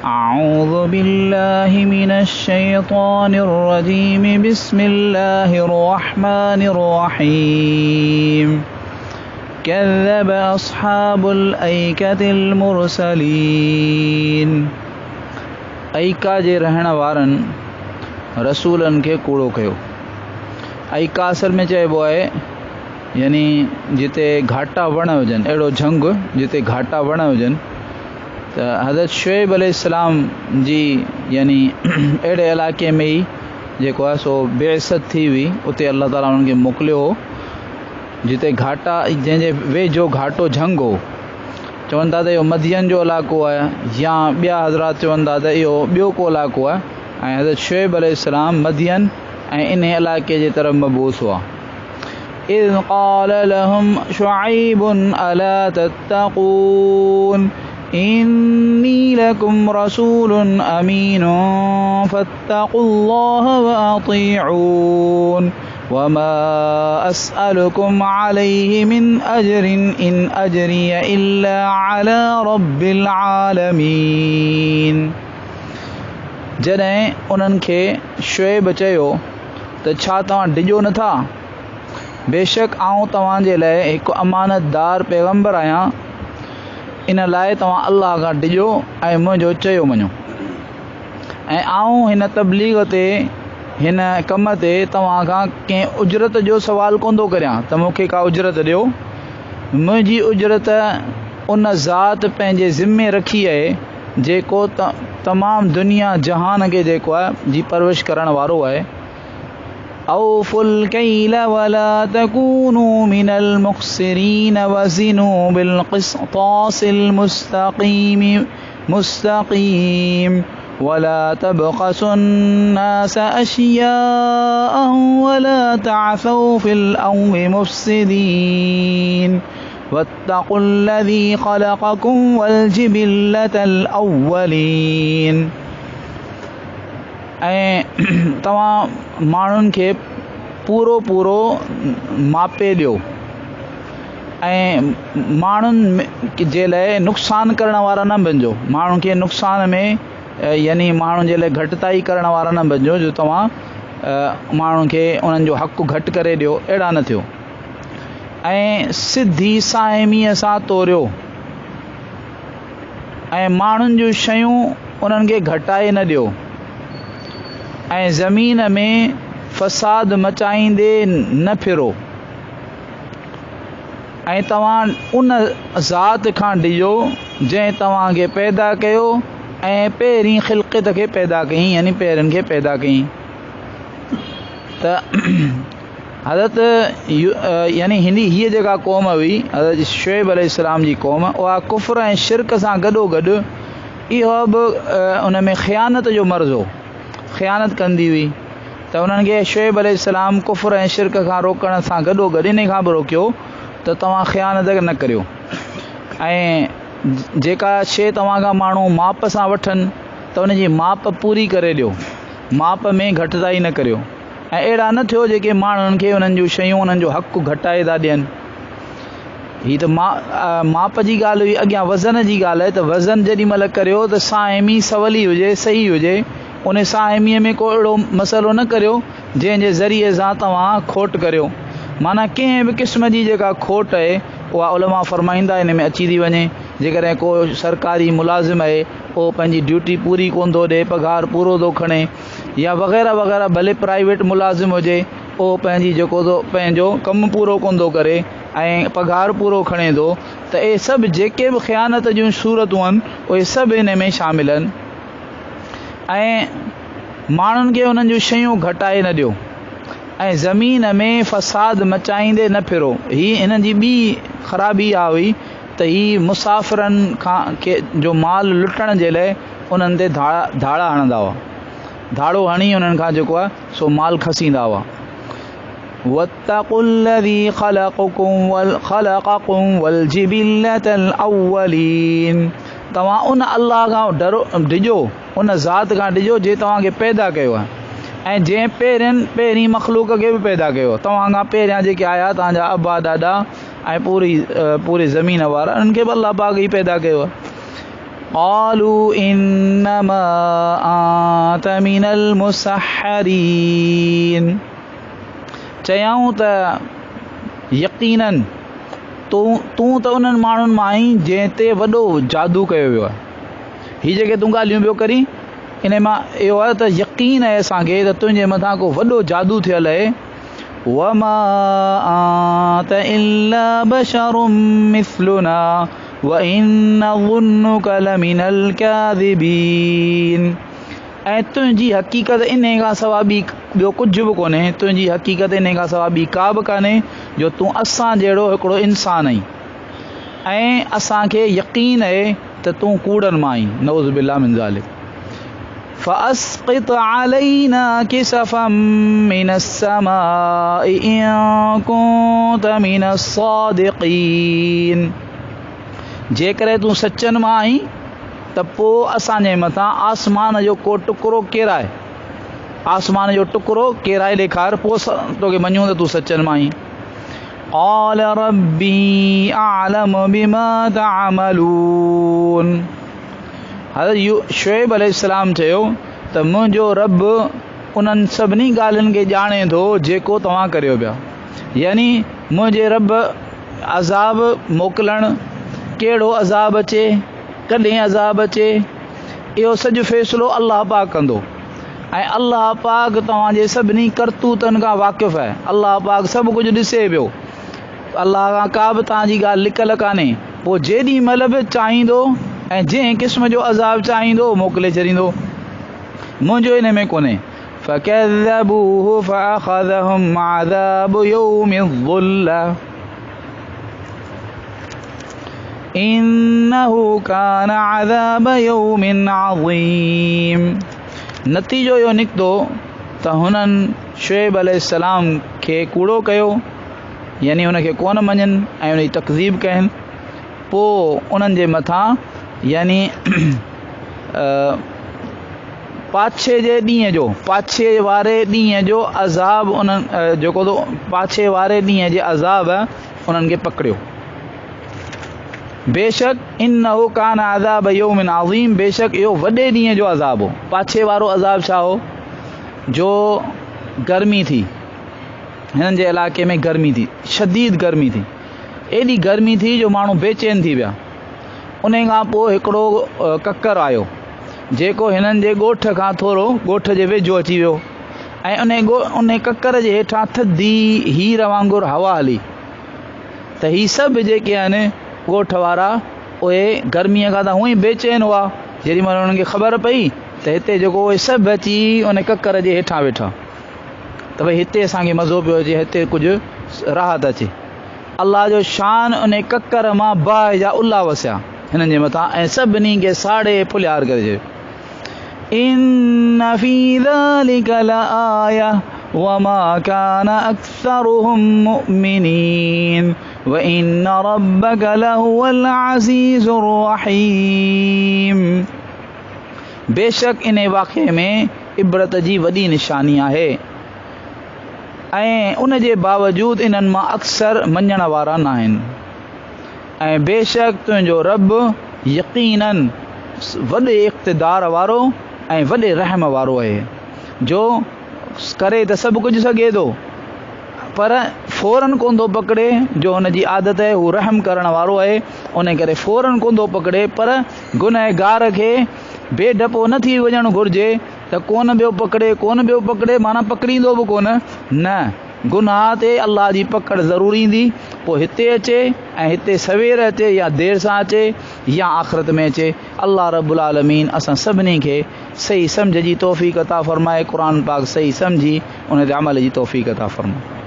أعوذ بالله من الشيطان الرجيم. بسم الله الرحمن الرحيم. كذب أصحاب الأيكة المرسلين. ايڪا جي رهڻ وارن رسولن کي ڪوڙو ڪيو. ايڪا اصل ۾ چئبو آهي يعني جتي گهاٽا وڻ هجن، اهڙو جهنگ جتي گهاٽا وڻ هجن. ته حضرت شعيب عليه السلام جي يعني اهڙي علائقي ۾ ئي جيڪو آهي سو بعثت ٿي هئي، اتي الله تعاليٰ انهن کي موڪليو هو جتي گهاٽا، جنهن جي ويجهو گهاٽو جهنگ هو. چون ٿا ته اهو مدين جو علائقو آهي يا ٻيا حضرات چون ٿا ته اهو ٻيو ڪو علائقو آهي. ۽ حضرت شعيب عليه السلام مدين ۽ انهي علائقي جي طرف مبعوث هئا. اذ قال لهم شعيب الا تتقون اني لڪم رسول امين فاتقوا الله واطيعون وما اسالڪم عليه من اجر ان اجري الا علي رب العالمين. جڏهن انهن کي شعيب چيو ته ڇا توهان ڊڄو نه ٿا؟ بيشڪ آئون توهان جي لاء هڪ امانتدار پيغمبر آهيان، ان لاء توهان الله کان ڊڄو ۽ منهنجو چيو مڃو. ۽ آئون هن تبليغ تي، هن ڪم تي، توهان کان ڪنهن اجرت جو سوال ڪونه ٿو ڪريان ته مون کي ڪا اجرت ڏيو. منهنجي اجرت ان ذات پنهنجي ذمي رکي آهي جيڪو تمام دنيا جهان کي جيڪو آهي جي پرورش ڪرڻ وارو آهي. اوفوا الڪيل ولا تڪونوا من المخسرين وزنوا بالقسطاس المستقيم مستقيم ولا تبخسوا الناس اشياءهم ولا تعثوا في الارض مفسدين واتقوا الذي خلقكم والجبلة الاولين. ۽ توهان ماڻهن کي پورو پورو ماپي ڏيو ۽ ماڻهن جي لاء نقصان ڪرڻ وارا نه بنجو، ماڻهن کي نقصان ۾ يعني ماڻهن جي لاء گهٽتائي ڪرڻ وارا نه بنجو جو توهان ماڻهن کي انهن جو حق گهٽ ڪري ڏيو، اهڙا نه ٿيو. ۽ سڌي ساهميء سان توريو ۽ ماڻهن جون شيون انهن کي گهٽائي نه ڏيو ۽ زمين ۾ فساد مچائيندي نه ڦرو ۽ توهان ان ذات کان ڊڄو جنهن توهان کي پيدا ڪيو ۽ پهرين خلقت کي پيدا ڪيائين، يعني پهرين کي پيدا ڪيائين. ته حضرت يعني هندي هيء جيڪا قوم هئي حضرت شعيب عليه السلام جي قوم، اها ڪفر ۽ شرڪ سان گڏو گڏ اهو به ان ۾ خيانت جو مرض هو، خيانت ڪندي هئي. ته انهن کي شعيب عليه السلام ڪفر ۽ شرڪ کان روڪڻ سان گڏو گڏ انهي کان به روڪيو ته توهان خيانت نه ڪريو ۽ جيڪا شيء توهان کان ماڻهو ماپ سان وٺن ته ان جي ماپ پوري ڪري ڏيو، ماپ ۾ گهٽتائي نه ڪريو ۽ اهڙا نه ٿيو جيڪي ماڻهن کي انهن جون شيون انهن جو حق گهٽائي ٿا ڏين. هي ته ماپ جي ڳالهه هئي، اڳيان وزن جي ڳالهه آهي ته وزن جيڏي مهل ڪريو ته ساهمي سولي هجي، صحيح هجي، ان ساهميء ۾ ڪو اهڙو مسئلو نه ڪريو جنهن جي ذريعي سان توهان کوٽ ڪريو. معنيٰ ڪنهن به قسم جي جيڪا کوٽ آهي اها علماء فرمائيندا ان ۾ اچي ٿي وڃي. جيڪڏهن ڪو سرڪاري ملازم آهي اهو پنهنجي ڊيوٽي پوري ڪونه ٿو ڏئي، پگهار پورو ٿو کڻي يا وغيره وغيره، ڀلي پرائيويٽ ملازم هجي اهو پنهنجي جيڪو ٿو پنهنجو ڪم پورو ڪونه ٿو ڪري ۽ پگهار پورو کڻي ٿو ته اهي سڀ جيڪي به خيانت جون صورتون آهن اهي سڀ ان ۾ شامل آهن. ۽ ماڻهن کي انهن جون شيون گهٽائي نه ڏيو ۽ زمين ۾ فساد مچائيندي نه ڦرو. هي هنن جي ٻي خرابي اها هئي ته هي مسافرن کان کي جو مال لٽڻ جي لاء انهن تي ڌاڙا هڻندا هئا، ڌاڙو هڻي انهن کان جيڪو آهي سو مال کسيندا هئا. واتقوا الذي خلقكم والجبلة الاولين، توهان ان الله کان ڊرو، ڊڄو، ان ذات کان ڊڄو جنهن توهان کي پيدا ڪيو آهي ۽ جنهن پهرين مخلوق کي به پيدا ڪيو. توهان کان پهريان جيڪي آيا توهان جا ابا ڏاڏا ۽ پوري زمين وارا، انهن کي به الله پاڪ ئي پيدا ڪيو آهي. قالوا انما انت من المسحرين چيائون ته يقيناً تون تون ته انهن ماڻهن مان آهين جنهن تي وڏو جادو ڪيو ويو آهي. هي جيڪي تون ڳالهيون پيو ڪرين ان مان اهو آهي ته يقين آهي اسان کي ته تنهنجي مٿان ڪو وڏو جادو ٿيل آهي. وما انت الا بشر مثلنا وان نظنك لمن الكاذبين ۽ تنهنجي حقيقت انهي کان سوا ٻي ٻيو ڪجهه به ڪونهي، تنهنجي حقيقت انهي کان سوا ٻي ڪا به ڪانهي جو تون اسان جهڙو هڪڙو انسان آهين ۽ اسان کي يقين اهي ته تون ڪوڙن مان آهين، نعوذ بالله من ذلڪ. فاسقط علينا ڪسفا من السماء ان ڪنت من الصادقين جيڪڏهن تون سچن مان آهين ته پوء اسان جي مٿان آسمان جو ڪو ٽڪرو ڪيرائي، آسمان جو ٽڪرو ڪيرائي ڏيکار، پوء توکي مڃون ته تون سچن مان آهين. قال ربي اعلم بما تعملون حضرت شعيب عليه السلام چيو ته منهنجو رب انهن سڀني ڳالهين کي ڄاڻي ٿو جيڪو توهان ڪريو پيا، يعني منهنجي رب عذاب موڪلڻ، ڪهڙو عذاب اچي، ڪڏهن عذاب اچي، اهو سڄو فيصلو الله پاڪ ڪندو ۽ الله پاڪ توهان جي سڀني ڪرتوتن کان واقف آهي، الله پاڪ سڀ ڪجهه ڏسي پيو، الله کان ڪا به توهان جي ڳالهه لڪل ڪانهي، پوء جيڏي مهل به چاهيندو ۽ جنهن قسم جو عذاب چاهيندو موڪلي ڇڏيندو، منهنجو ان ۾ ڪونهي. فڪذبوه فاخذهم عذاب يوم الظلة انه ڪان عذاب يوم عظيم نتيجو اهو نڪتو ته هنن شعيب عليه السلام کي ڪوڙو ڪيو يعني ان کي ڪونه مڃن ۽ ان جي تڪذيب ڪين پوء انهن جي مٿان يعني پاڇي جي ڏينهن جو، پاڇي واري ڏينهن جو عذاب انهن جيڪو تو پاڇي واري ڏينهن جي عذاب انهن کي پڪڙيو. بيشڪ انه ڪان عذاب يوم عظيم بيشڪ اهو وڏي ڏينهن جو عذاب هو. پاڇي وارو عذاب ڇا هو؟ جو گرمي ٿي، هنن جي علائقي ۾ گرمي ٿي، شديد گرمي ٿي، ايڏي گرمي ٿي جو ماڻهو بيچين ٿي ويا. انهي کان پوء هڪڙو ڪڪر آيو، جيڪو هنن جي ڳوٺ کان ٿورو ڳوٺ جي ويجهو اچي ويو ۽ انهي انهي ڪڪر جي هيٺان ٿڌي هير وانگر هوا هلي ته هي سڀ جيڪي آهن ڳوٺ وارا اهي گرميء کان ته هونئن ئي بيچين هئا، جيڏي مهل انهن کي خبر پئي ته هتي جيڪو اهي سڀ اچي ان ڪڪر جي هيٺان ويٺا ته ڀئي هتي اسان کي مزو پيو اچي هتي ڪجهه راحت اچي. الله جو شان انهي ڪڪر مان باهه جا الا وسيا هنن جي مٿان ۽ سڀني کي ساڙي ڦلهيار ڪري ڇڏيو. ان في ذلک لآية وما ڪان اڪثرهم مؤمنين وان ربک لهو العزيز الرحيم بيشڪ انهي واقعي ۾ عبرت جي وڏي نشاني آهي. ۽ ان جي باوجود انهن مان اڪثر مڃڻ وارا ناهن ۽ بيشڪ تنهنجو رب يقيناً وڏي اقتدار وارو ۽ وڏي رحم وارو اهي جو ڪري ته سڀ ڪجهه سگهي ٿو پر فوراً ڪونه ٿو پڪڙي جو هن جي عادت اهي هو رحم ڪرڻ وارو اهي ان ڪري فوراً ڪونه ٿو پڪڙي پر گنهگار کي بي ڊپو نه ٿي وڃڻ گهرجي ته ڪونه پيو پڪڙي، ڪونه پيو پڪڙي معنيٰ پڪڙيندو به ڪونه، نه، گناهه تي الله جي پڪڙ ضرور ايندي، پوء هتي اچي ۽ هتي سوير اچي يا دير سان اچي يا آخرت ۾ اچي، الله رب العالمين اسان سڀني کي صحيح سمجهه جي توفيق عطا فرمائي، قرآن پاڪ صحيح سمجهي ان تي عمل جي توفيق عطا فرمائي.